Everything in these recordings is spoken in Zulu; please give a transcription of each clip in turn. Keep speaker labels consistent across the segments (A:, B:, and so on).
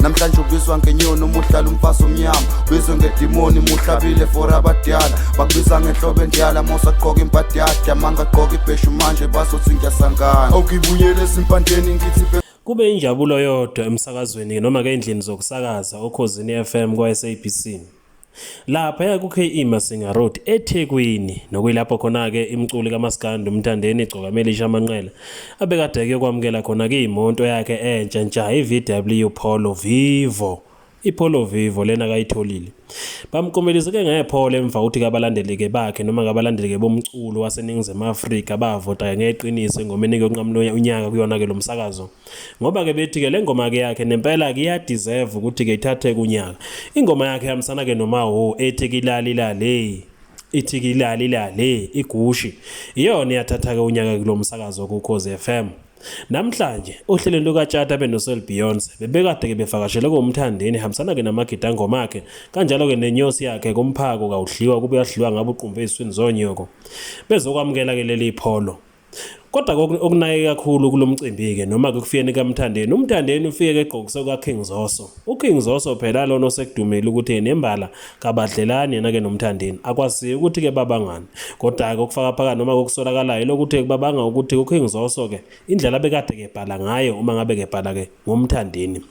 A: Namhlanje ubizwa ngenyoni uma uhlala umfazi omnyama, ubizwe ngedimoni muhlabile for abadala, bakubiza ngenhlobo endala mosagqoka imbadada, mangagqoka ibheshu manje bazothi ngiyasangana. Awukibuyele ezimpandeni ngithi
B: Kube injabulo yodwa emsakazweni noma ke endlini zokusakaza oKhozini FM kwa-SABC. Laphaya ku-KE Masinga Road eThekwini nokuyilapho khona-ke imculi kaMaskandi uMthandeni Igcokama Elisha Manqele abekade kuyokwamukela khona-ke imoto yakhe entsha ntsha i-VW Polo Vivo. IPolo Vivo lena akayitholile. Bamkomelise-ke ngepholo emva kokuthi-ke abalandeli-ke bakhe noma-ke abalandeli-ke bomculo waseNingizimu Afrika bavota-ke ngeqiniso engomeni-ke yokunqamula unyaka kuyona-ke lo msakazo. Ngoba-ke bethi-ke le ngoma-ke yakhe nempela-ke iyadeserve ukuthi-ke ithathe kunyaka. Ingoma yakhe ihambisana-ke noMaho ethi kilalilale. Ithi kilalilale igushi. Iyona eyathatha-ke unyaka kulo msakazo kuKhozi FM. Namhlanje ohlelweni lukaTshata benoSel Beyonce bebekade-ke bevakashele koMthandeni ehambisana-ke namagidangoma akhe kanjalo-ke nenyosi yakhe kumphako kawudliwa kube uyadliwa ngabe uqumbe eziswini zonyoko bezokwamukela-ke leli pholo. Kodwa okunake kakhulu kulo mcimbi-ke noma-ke kufikeni kaMthandeni, uMthandeni ufike-ke egqokise okaKing Zoso. UKing Zoso phela lona osekudumile ukuthi nembala kabadlelani yena-ke noMthandeni. Akwaziwa ukuthi-ke babangani. Kodwa-ke okufaka phakathi noma kokusolakalayo ilokuthi babanga ukuthi uKing Zoso-ke indlela abekade-ke ebhala ngayo uma ngabe-ke ebhala-ke ngoMthandeni.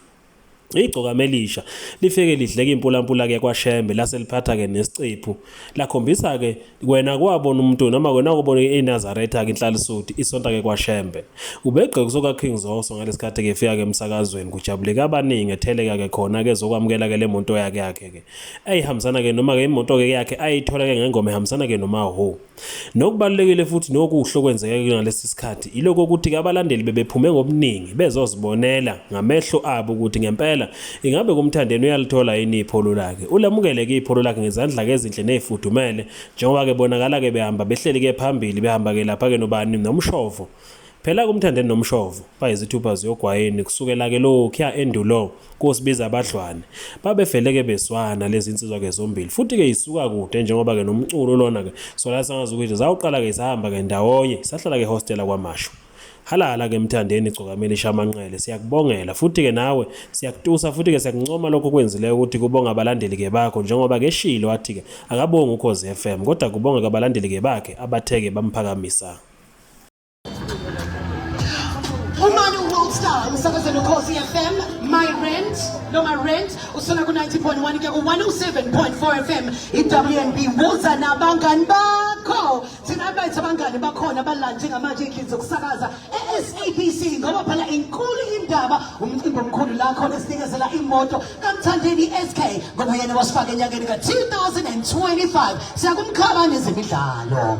B: Igcokama elisha lifike lidleka impulampula-ke kwaShembe lase liphatha-ke nesicephu lakhombisa-ke wena kwabona umuntu noma wena kubona iNazaretha-ke inhlalisuthi isonta-ke kwaShembe. Ubegqeke kusoka King Zoso ngalesikhathi-ke efika-ke emsakazweni kujabuleke abaningi etheleka-ke khona-ke ezokwamukela-ke le moto yakhe yakhe-ke ayihambisana-ke noma-ke imoto-ke yakhe ayithola-ke ngengoma ehambisana-ke noMaho. Nokubalulekile futhi nokuhle okwenzeke ngalesi sikhathi ilokho ukuthi-ke abalandeli bebephume ngobuningi bezozibonela ngamehlo abo ukuthi ngempela ingabe kuMthandeni uyalithola yini ipholo lakhe. Ulamukele-ke ipholo lakhe ngezandla-ke ezinhle ney'fudumele njengoba-ke bonakala-ke behamba behleli-ke phambili behamba-ke lapha-ke nobani noMshovo. Phela kuMthandeni noMshovo bayizithupha ziyogwayini kusukela-ke lokhuya endulo kosibiza abadlwane. Babevele-ke bezwana lezi nsizwa-ke zombili futhi-ke isuka kude njengoba-ke nomculo lona-ke sola sangazi ukuthi zawuqala-ke isahamba-ke ndawonye sahlala-ke ehostela kwaMashu. Halala-ke Mthandeni Gcokamela Ishamanqele siyakubongela futhi-ke nawe siyakutusa futhi-ke siyakuncoma lokho okwenzileyo ukuthi kubonga abalandeli-ke bakho njengoba-ke eshilo wathi-ke akabongi Ukhozi FM kodwa kubonga-ke abalandeli-ke bakhe abathe-ke bamphakamisa.
C: Umani World Star umsakazweni Ukhozi FM My Rent noma Rent usona ku 90.1 kuya ku 107.4 FM iWNB woza nabangani bakho thina bethu abangani bakhona balanje ngamanje endlini zokusakaza e-SABC ngoba phela inkulu indaba umcimbi omkhulu la khona esinikezela imoto kaMthandeni SK ngoba yena wasifaka enyakeni ka-2025 siyakumkhaba nezemidlalo.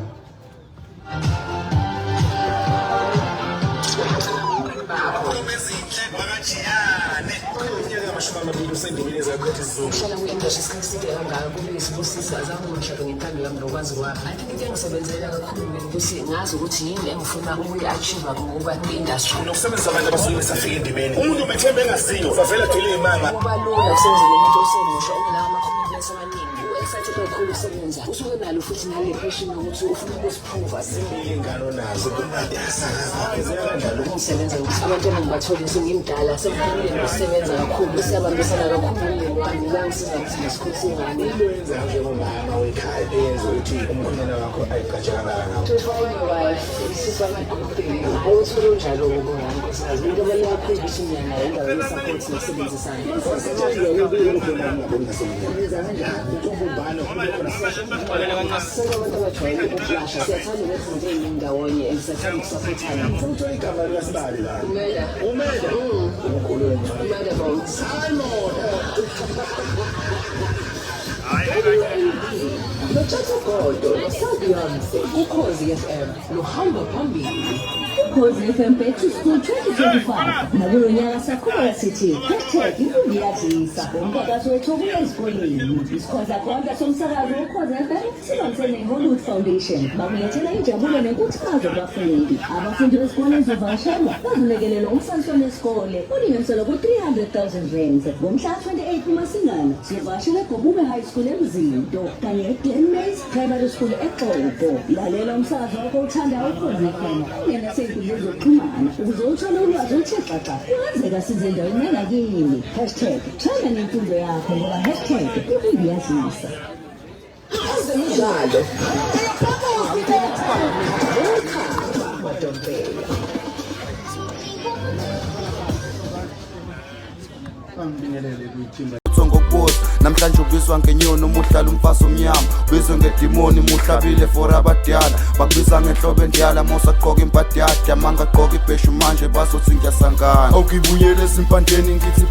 D: Uhlala kwi-industry isikhathi eside kangaka kube isibusiso azange ngimhlophe ngentando yami nokwazi kwami. I think into engisebenzela kakhulu mina ukuthi ngazi ukuthi yini engifuna ukuyi-achieve ngokuba kwi-industry.
E: Nokusebenzisa abantu abasuke besafika endimeni. Umuntu umethemba engaziyo, bavela agcwele imanga.
D: Kuba lula ukusebenza nomuntu osemusha ongenawo ama-commitments amaningi. U-excited kakhulu ukusebenza. Usuke nalo futhi nale passion yokuthi ufuna ukuziprova.
E: Zimbili ingane onazo kumatasa kangaka kanjalo.
D: Ngisebenza ukuthi abantu engibathole sengimdala sengikhulile nokusebenza kakhulu siyabambisana kakhulu nomndeni wami bayangisiza ukuthi ngisikhulise ingane.
E: Into oyenzayo njengomama wekhaya eyenza ukuthi umkhwenyana wakho ayigqaje kangaka ngawe.
D: To find your wife is a good thing. Awuthole unjalo ngoba nkosikazi into ebaluleke kakhulu ukuthi niyanayo indaba ye-support nokusebenzisana. Sonke abantu abajwayele ukuflasha siyathanda ukwenza izinto ey'ningi ndawonye and siyathanda ukusaphothana.
E: Ufuna ukuthola igama likasibali la.
D: Umeda.
E: Umeda. Umkhulu wengane.
D: Umeda Bones.
E: Hayi moda.
D: Notshatha Godo noSabiyonce kuKhozi FM luhamba phambili.
F: Ukhozi FM Back to School 2025 nakulo nyaka saqhubeka sithi hashtag imfundo iyadlisa umkhankaso wethu wokuya ezikoleni isikhondlakhondla somsakazo wokhozi FM sibambisene ne-Hollywood Foundation bakulethela injabulo nenkuthazo kubafundi abafundi bezikole ezovakashelwa bazolekelelwa umfaniswano wesikole olinganiselwa ku-300 000 rands ngomhla ka-28 kuMasingana siyovakashela eGobume High School eMzinto kanye ne-Glen Mays Primary School eXopo. Lalela umsakazo wakho othandayo Ukhozi FM. Ungene sey'nkundleni. ezinkundleni zokuxhumana ukuze uthole ulwazi oluthe xaxa. Kungenzeka size endaweni yangakini. Hashtag thanda nemfundo yakho ngoba hashtag imfundo iyazisa.
D: Ezemidlalo. Madombela.
E: Angibingelele kwithimba.
A: Ngokubuza namhlanje ubizwa ngenyoni uma uhlala umfazi omnyama, ubizwe ngedimoni muhlabile for abadala, bakubiza ngenhlobo endala mosagqoka impatiyadi, amangagqoka ibheshu manje bazothi ngiyasangana. Awukibuyele ezimpandeni ngithi.